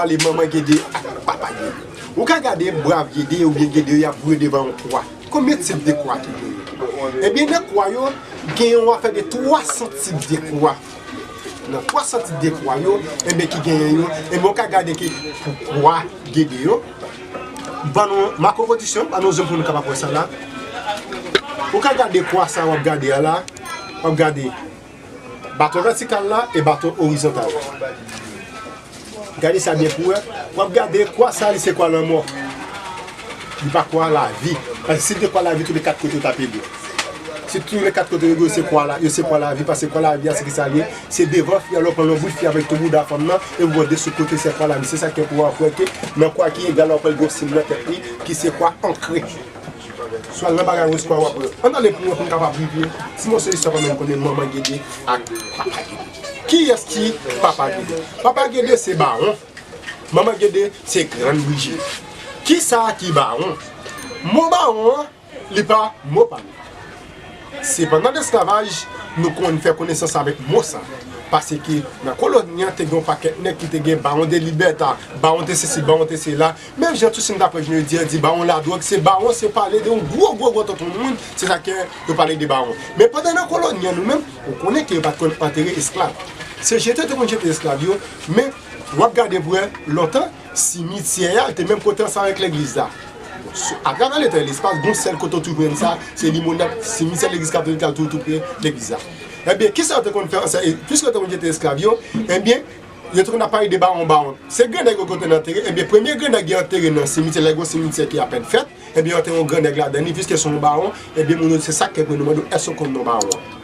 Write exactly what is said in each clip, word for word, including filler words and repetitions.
pale manman Gede ak papa Gede. Ou ka gade brav Gede oubyen Gede yo ap boure devan yon kwa. Konbyen tip de kwa ki genyen? Ebyen, nan kwa yo, genyen yon afè de twa san tip de kwa. Nan twa san tip de kwa yo, ebyen, ki genyen yo, ebyen, ou ka gade ki pou kwa Gede yo, ban nou makwo pozisyon, ban nou zoom pou nou kapab wè sa la. Ou ka gade kwa sa w ap gade a la, w ap gade baton vètikal la e baton orizontal. Gade sa byen pou wè. W ap gade kwa sa, li se kwa lanmò. Li pa kwa lavi. Paske si li te kwa lavi, tou le kat kote yo t ap ede. Si tou le kat kote yo, yo se kwa la, yo se kwa lavi, paske kwa lavi a, se ki sa l ye? Se devan fi a, lè w pran yon bout fi avèk tou bouda fanm nan, e w pran de sou kote, se kwa lavi. Se sa k fè pou w ap wè ke nan kwa ki egal la, w pral gen yon siy nan tèt li, ki se kwa ankre. Swa nan bagay ou swa w ap wè. Ann ale pou mwen pou m kapab rive. Ti mòso istwa pa menm konnen manman Gede ak papa Gede. Kiyès ki papa Gede? Papa Gede se bawon. Manman Gede se grann Brijit. Kisa ki bawon? Mo bawon an, li pa mo pa nou. Se pandan lesklavaj, nou konn fè konesans avèk mo sa. Paske nan koloni an, te gen yon pakèt nèg ki te gen bawon de libèta, bawon de sesi, bawon de sela. Menm jan tou si n ta pran jounen jodi a, di bawon ladwòg, se bawon, se pale de yon gwo, gwo, gwo tonton moun, se sa ke yo pale de bawon. Men pandan nan koloni an, nou menm, ou konnen ke yo pa t konn antere esklav. Se jete yo te konn jete esklav yo, men w ap gade pou wè, lontan, simityè a, li te menm kote ansanm avèk legliz la. Atravè letan e lespas, gon sèl kote w toujou jwenn sa, se Limonad, simityè legliz katolik la toujou tou pre legliz la. Ebyen, kisa yo te konn fè ansanm, e, piske yo te konn jete esklav yo, ebyen, yo te konn ap pale de bawon, bawon. Se grannèg yo konn antere, ebyen, premye grannèg yo antere nan simityè, lè gon simityè ki apèn fèt, ebyen, yo antere yon grannèg ladan li, piske se yon bawon, ebyen, moun yo, se sa k fè pou nou mande w, èske w konn non bawon an?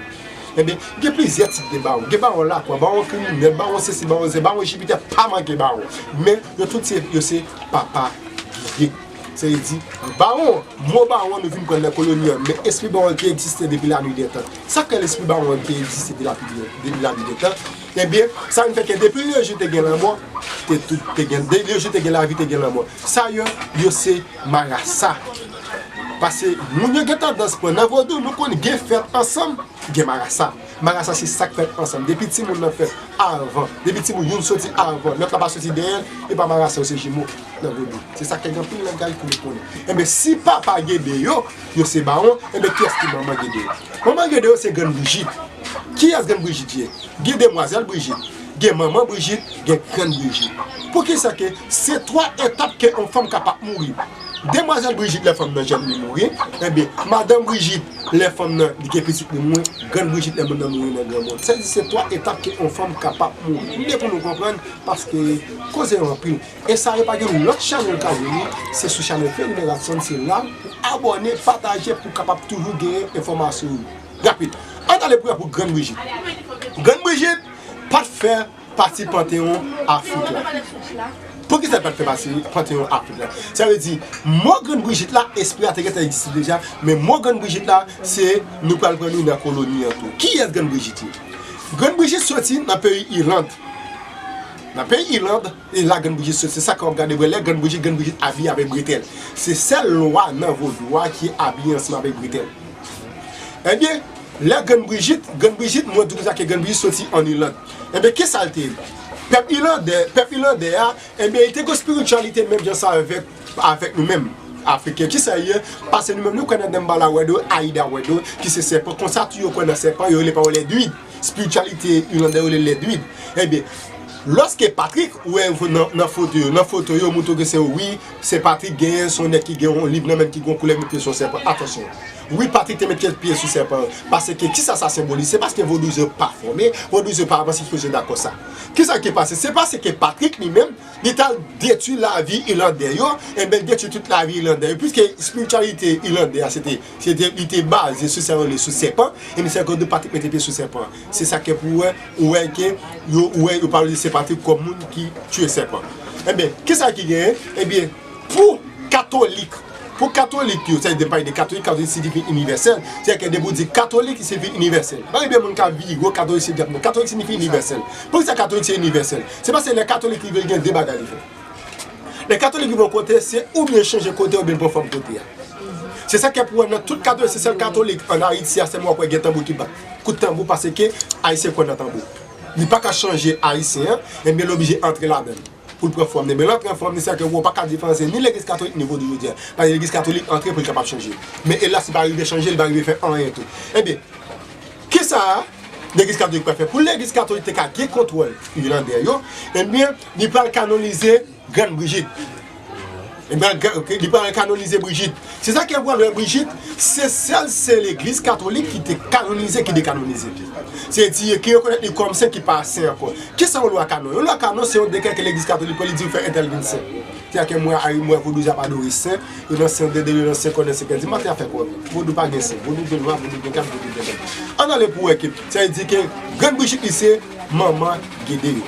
Ebyen, gen plizyè tip de bawon. Gen bawon lakwa, bawon kriminèl, bawon sesi, bawon se, bawon Jipitè, pa manke bawon. Men, yo tout se, yo se papa Gede. Sa vle di, bawon, mo bawon nou vin pran nan koloni an, men espri bawon te egziste depi lannuit dè tan. Sa k fè lespri bawon te egziste depi la, depi lannuit dè tan? Ebyen, sa vin fè ke depi lejou te gen lanmò, te tout te gen, de lejou te gen lavi, te gen lanmò. Sa yo, yo se marasa. Paske moun yo gen tandans pran nan vodou, nou konn gen fèt ansanm, gen marasa. Marasa se sa k fèt ansanm. Depi timoun nan fèt avan, depi timoun youn soti avan, lòt la pa soti dèyè l, e pa marasa yo se jimo nan vodou. Se sa k fè gen anpil langaj pou nou konnen. Enben, si papa Gede yo, yo se bawon, enben, kiyès ki manman Gede yo? Manman Gede yo se Grann Brijit. Kiyès Grann Brijit ye? Gen demwazèl Brijit, gen manman Brijit, gen grann Brijit. Poukisa ke se twa etap ke yon fanm kapab mouri? Demwazèl Brijit, lè fanm nan jèn, li mouri. Ebyen, madanm Brijit, lè fanm nan li gen pitit, li mouri. Grann Brijit, lè moun nan mouri nan granmoun. Sa vle di se twa etap ke yon fanm kapab mouri. Byen pou nou konprann, paske koze yo anpil. E sa yo pa gen lòt chanèl ka vini, se sou chanèl Felimer Radson, se la pou abòne, pataje, pou kapab toujou genyen enfòmasyon yo. Rapid. Ann ale pou, pou Grann Brijit. Grann Brijit pa t fè pati panteyon Afrik la. Poukisa l pa t fè pati panteyon Afrik la? Sa vle di, mo Grann Brijit la, espri a te gentan egziste deja, men mo Grann Brijit la, se nou pral pran li nan koloni an tou. Kiyès Grann Brijit ye? Grann Brijit soti nan peyi Iland. Nan peyi Iland, e la Grann Brijit soti. Se sa ke w ap gade vre. Lè Grann Brijit, Grann Brijit abiye avèk bretèl. Se sèl lwa nan vodou a ki abiye ansanm avèk bretèl. Ebyen, lè Grann Brijit, Grann Brijit, mwen di w konsa ke Grann Brijit soti ann Iland. Ebyen, kisa l te ye? Pèp ilandè, pèp ilandè a, ebyen, li te gen espirityalite menm jan sa avèk, avèk nou menm, Afriken. Kisa l ye? Paske nou menm, nou kwè nan Damballa Wedo, Aida Wedo, ki se sèpan. Konsa tou, yo kwè nan sèpan, yo rele pa yo lèdwid. Espirityalite ilandè yo rele lèdwid. Ebyen, lòske Patrik, ou wè nan, nan foto yo, nan foto yo, montre ke se wi, se Patrik genyen, se yon nèg ki gen yon liv nan men l ki gen yon koulè, met pye sou yon sèpan. Atansyon. Wi, Patrik te met kèk pye sou sèpan an. Paske kisa sa senbolize? Se paske vodouyizan pa fòme, vodouyizan pa avanse, ki fè yo dakò sa. Kisa ki pase? Se paske Patrik li menm, li t al detwi lavi ilandè yo, enben, l detwi tout lavi ilandè yo. Piske espirityalite ilandè a, se te, se te, li te baze sou sa yo rele sou sèpan, enben, se konsa Patrik mete pye sou sèpan an. Se sa ke pou wè, ou wè ke, yo, ou wè, yo pale de Sen Patrik kòm moun ki tiye sèpan. Enben, kisa ki genyen? Ebyen, pou katolik, pou katolik yo, sa vle di pale de katolik, katolik siyifi inivèsèl. Sètadi depi w di katolik, siyifi inivèsèl. Pa gen moun k ap vire katolik se dyab, non. Katolik siyifi inivèsèl. Poukisa katolik se inivèsèl? Se paske lè katolik rive, li gen de bagay li fè. Lè katolik rive yon kote, se oubyen chanje kote, oubyen l pran fòm kote a. Se sa k fè pou wè nan tout katolik, se sèl katolik ann Ayiti a sèlman w ap wè gen tanbou ki bat. Kout tanbou, paske Ayisyen kwè nan tanbou. Li pa ka chanje Ayisyen an, enben, l oblije antre ladan l. pou l pran fòm li. Men lè l pran fòm li, se ke ou pa ka diferansye ni legliz katolik ni vodou jodi a. Paske legliz katolik antre pou l kapab chanje. Men elas, li pa rive chanje, li pa rive fè anyen tou. Ebyen, kisa legliz katolik pral fè? Pou legliz katolik te ka gen kontwòl Ilandè yo, ebyen, li pral kanonize Grann Brijit. Ebyen, li pral kanonize Brijit. Se sa ki pral wè Brijit, se sèl se legliz katolik ki te kanonize, ki dekanonize. Se di ki rekonèt li kòm sen, ki pa sen ankò. Kisa yon lwa kanon? Yon lwa kanon se yon dekrè ke legliz katolik pran, li di w fè entèl vin sen. Se a ke mwen, ay, mwen, vodou a pa adore sen, yo nan sen dede, yo nan sen kòdè, sen kèl. Di maten a fè kwa. Vodou pa gen sen. Vodou gen lwa, vodou gen kad, vodou gen lòd. Ann ale pou wè ke, sa vle di ke Grann Brijit li se manman Gede yo.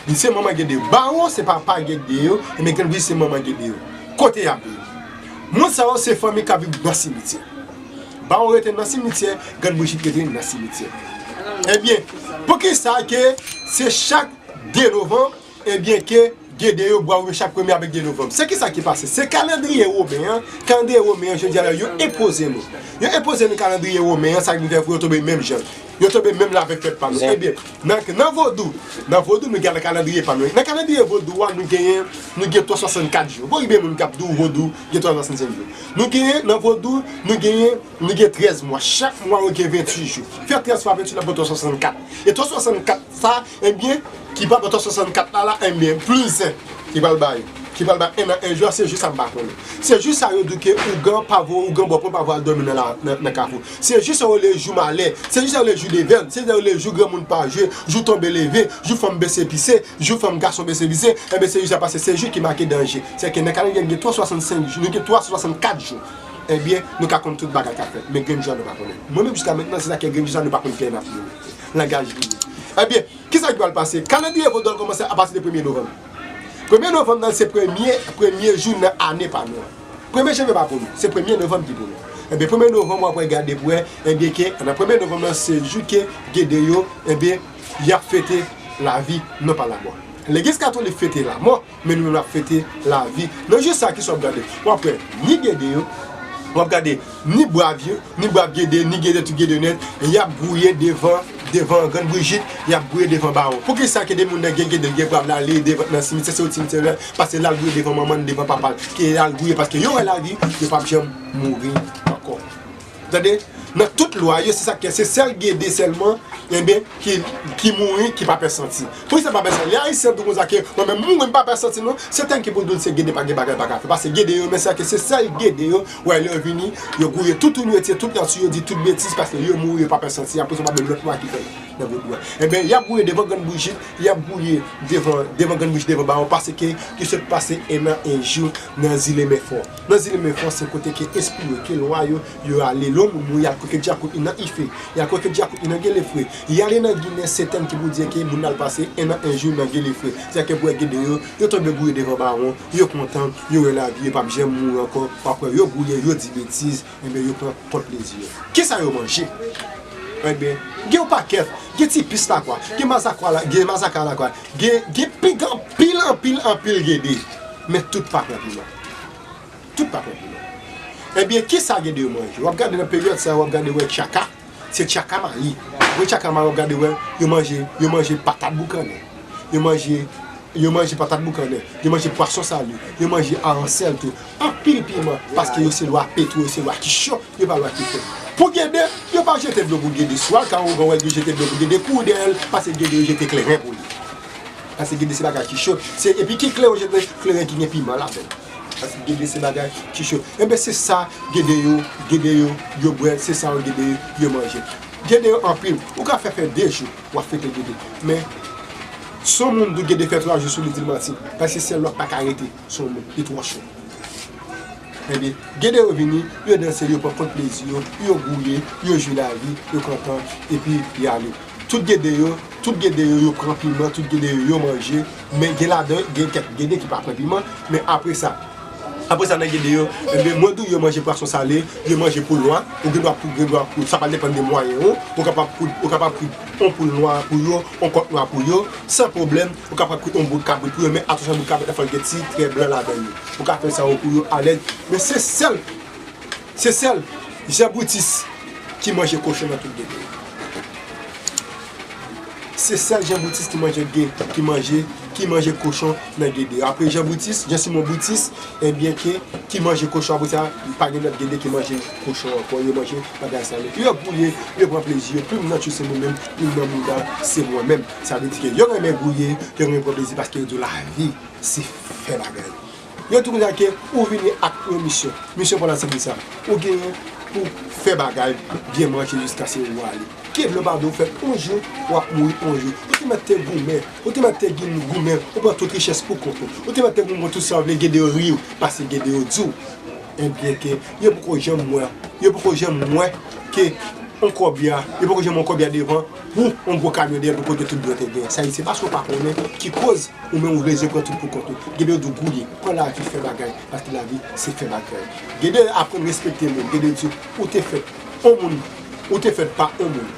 Li se manman Gede yo. Bawon se papa Gede yo, ebyen Grann Brijit se manman Gede yo. Kote y ap viv? Moun sa yo se fanmi k ap viv nan simityè. Bawon rete nan simityè, Grann Brijit rete nan simityè. Ebyen, poukisa ke se chak de novanm, ebyen ke Gede yo bwè chak premye avèk de novanm? Se kisa ki pase? Se kalandriye women an, kalandriye women an, jodi a la, yo enpoze nou. Yo enpoze nou kalandriye women an, sa ki fè pou yo tonbe menm jan. Yo tonbe menm jan avèk fèt pa nou. Ebyen, nan, nan vodou, nan vodou, nou gen kalandriye pa nou. Nan kalandriye vodou a, nou genyen, nou gen twa swasannkat jou. Bon, gen moun k ap di w vodou gen twa swasannsenk jou. Nou genyen, nan vodou, nou genyen, nou gen trèz mwa. Chak mwa, yo gen venntuit jou. Fè trèz fwa venntuit la, ba w twa swasannkat. E twa swasannkat sa, ebyen, ki pa ba w twa swasannkat la, la, ebyen, plis en, ki pral bay, ki pral bay en an, en jou a, se jou sa m pa konnen. Se jou sa yo di ke ougan pa vo, ougan bò pwen pa vo al dòmi nan la, nan, nan kafou. Se jou sa yo rele jou malè, se jou sa yo rele jou devèn, se jou sa yo rele jou granmoun pa jwe, jou tonbe leve, jou fanm bese pise, jou fanm gason bese pise, ebyen, se jou sa pase, se jou ki make danje. Se ke nan kalandriye gen twa swasannsenk jou, nou gen twa swasannkat jou. Ebyen, nou ka konn tout bagay k ap fèt, men grenn jou a nou pa konnen. Mwen menm jiska mentnan, se sa ke grenn jou sa nou pa konn kilè n ap mouri. Langaj li ye. Ebyen, kisa ki pral pase? Kalandriye vodou a kòmanse apati de premye novanm. Premye novanm nan se premye, premye jou nan ane pa nou an. Premye janvye pa pou nou, se premye novanm ki pou nou. Ebyen, premye novanm w ap gade pou wè, ebyen ke nan premye novanm nan se jou ke Gede yo, ebyen, y ap fete lavi, non pa lamò. Legliz katolik fete lamò, men nou menm n ap fete lavi. Nan jou sa, kisa w ap gade? W ap wè ni Gede yo, w ap gade ni brav yo, ni brav Gede, ni Gede tout Gede nèt, y ap gouye devan, devan Grann Brijit, y ap gouye devan Bawon. Poukisa ke de moun nan gen Gede, gen brav la, li devan nan simityè, se yon simityè la, paske l al gouye devan manman l, devan papa l, ke l al gouye, paske yo wè lavi, yo p ap janm mouri ankò. Tande? Nan tout lwa yo, se sa k fè, se sèl Gede sèlman, enben, ki, ki mouri, ki pa pè santi. Poukisa pa pè santi? Lè Ayisyen ap di konsa ke, mwen menm mouri, m pa pè santi non, se tèm ki pou di w se Gede pa gen bagay pa ka fè. Paske Gede yo, men sa ke se sèl Gede yo, wè lè yo vini, yo gouye tout, tout nèt, tout nati, yo di tout betiz, paske yo mouri, yo pa pè santi. Apre sa, pa menm lòt lwa ki fèt nan vodou a. Enben, y ap gouye devan Grann Brijit, y ap gouye devan, devan Grann Brijit, devan Bawon, paske ki sot pase en an, en jou nan zile Menfò. Nan zile Menfò, se kote ke espri yo, ke lwa yo, yo ale. Lè yon moun mouri, y al kweke dyakout li nan Ife, y al kweke dyakout li nan Gelefre, y ale nan Ginen, se tèm ki pou di ke moun nan al pase en an, en jou nan Gelefre. Se ke pou wè Gede yo, yo tonbe gouye devan Bawon, yo kontan, yo wè lavi, yo p ap janm mouri ankò. W ap wè yo gouye, yo di betiz, enben, yo pran kont plezi yo. Kisa yo manje? Enben, gen yon pakèt, gen ti pis lakwa, gen mazakwa la, gen mazaka lakwa, gen, gen pig anpil, anpil, anpil Gede. Men tout pa pran piman. Tout pa pran piman. Ebyen, kisa Gede yo manje? W ap gade nan peryòd sa, w ap gade wè tchaka. Se tchaka mayi. Wè tchaka mayi, w ap gade wè, yo manje, yo manje patat boukannen. Yo manje, yo manje patat boukannen. Yo manje pwason sale. Yo manje aransèl tou. Anpil piman, paske yo se lwa petwo, yo se lwa ki cho, yo pa lwa ki frèt. Pou Gede, yo pa jete dlo pou Gede. Si w al ka yon gran wè yo jete dlo pou Gede, kouri dèyè l, paske Gede yo jete kleren pou li. Paske Gede se bagay ki cho. Se, epi ki kleren yo jete, kleren ki gen piman ladan l. Paske Gede se bagay ki cho. Enben se sa Gede yo, Gede yo, yo bwè, se sa yo Gede yo, yo manje. Gede yo anpil. Ou ka fè, fè de jou, w ap fete Gede. Men, si yon moun di w Gede fè twa jou sou li, di l manti. Paske syèl la pa ka rete sou yon moun. Li twò cho. Ebyen, Gede yo vini, yo danse, yo pran kont plezi yo, yo gouye, yo jwi lavi, yo kontan, epi y ale. Tout Gede yo, tout Gede yo, yo pran piman, tout Gede yo, yo manje, men gen ladan, gen kèk Gede ki pa pran piman, men apre sa, apre sa nan Gede yo, ebyen, mwen di w yo manje pwason sale, yo manje poul nwa, ou gen dwa koud, gen dwa koud, sa pral depann de mwayen ou, ou kapab koud, ou kapab koud yon poul nwa pou yo, yon kòk nwa pou yo, san pwoblèm, ou kapab koud yon bout kabrit pou yo, men atansyon bout kabrit la fò l gen ti trè blan ladan li. Ou ka fè sa yo pou yo alèz, men se sèl, se sèl Jan Britis ki manje kochon nan tout Gede yo. Se sèl Jan Britis ki manje gen, ki manje ki manje kochon nan Gede yo. Apre Jan Britis, Jan Simon Britis, ebyen ke ki manje kochon, apre sa, pa gen lòt Gede ki manje kochon ankò, yo manje bagay sa yo. Yo gouye, yo pran plezi yo, plim nan tchoul se mwen menm, plim nan bouda se mwen menm. Sa vle di ke yo renmen gouye, yo renmen pran plezi paske yo di w lavi se fè bagay. Yo di w konsa ke ou vini ak yon misyon. Misyon pa w la se ki sa. Ou genyen pou fè bagay, byen manje jiskaske ou ale. Ke lè w pa vle w fèt yon jou, w ap mouri yon jou. Ou te mèt te goumen, ou te mèt te gin goumen, ou pran tout richès pou kont ou. Ou te mèt te goumen tout sa w vle, Gede yo ri w, paske Gede yo di w. Ebyen ke yo poko janm wè, yo poko janm wè ke yon kòbya, yo poko janm wè yon kòbya devan pou yon gwo kamyon dèyè pou pote tout dwèt e gen. Sa vle di se paske w pa konnen ki koz ou menm ou vle pran tout pou kont ou. Gede yo di w gouye, pran lavi, fè bagay, paske lavi se fè bagay. Gede aprann respekte moun, Gede di w ou te fèt yon moun, ou te fèt pa yon moun.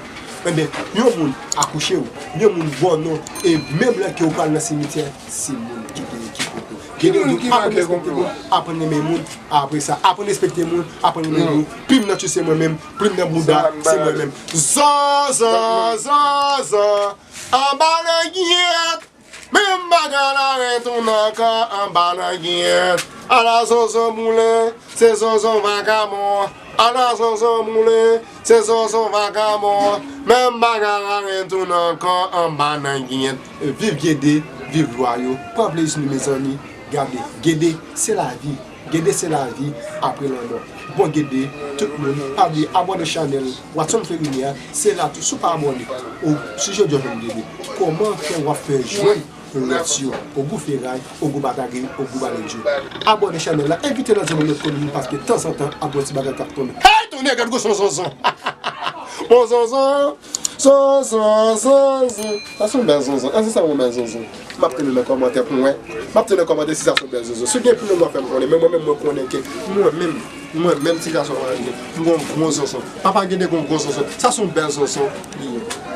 Ebyen, yon moun akouche w, yon moun ba w non, e menm lè ke w pral nan simityè, se moun ki te ki pote w. Gede yo di w aprann respekte moun, aprann renmen moun, apre sa, aprann respekte moun, aprann renmen moun. Plim nan tchoul se mwen menm, plim nan bouda se mwen menm. Zan, zan, zan, zan, anba nan giyèt. Menm bagay la retounen ankò anba nan giyèt. Ala zonzon boule, se zonzon vakabon. Ala zonzon boule, se zonzon vakabon. Menm bagay la retounen ankò anba nan giyèt. Viv Gede, viv lwa yo. Pran plezi nou mezanmi. Gade, Gede se lavi. Gede se lavi apre lanmò. Bon Gede, tout moun, pa bliye abòne chanèl Watson Ferriné a, se la tou, si w pa abòne, ou, si jodi a w jwenn Gede, kòman fè w ap fè jwenn lòt yo, Ogou Feray, Ogou Batagri, Ogou Baledyo? Abòne chanèl la, envite lòt zanmi w, lòt komin, paske tanzantan, ap gen yon ti bagay k ap tonbe. Hey, tonnè, gad gwo son zonzon! Bon zonzon! Zonzon, zonzon. Sa se yon bèl zonzon. Èske sa yon bèl zonzon? M ap tann nan kòmantè pou mwen. M ap tann nan kòmantè si sa se yon bèl zonzon. Si w gen opinyon, w fè m konnen. Men mwen menm, mwen konnen ke mwen menm, mwen menm, ti gason mwen ye, m gon gwo zonzon. Papa Gede gon gwo zonzon. Sa se yon bèl zonzon li ye.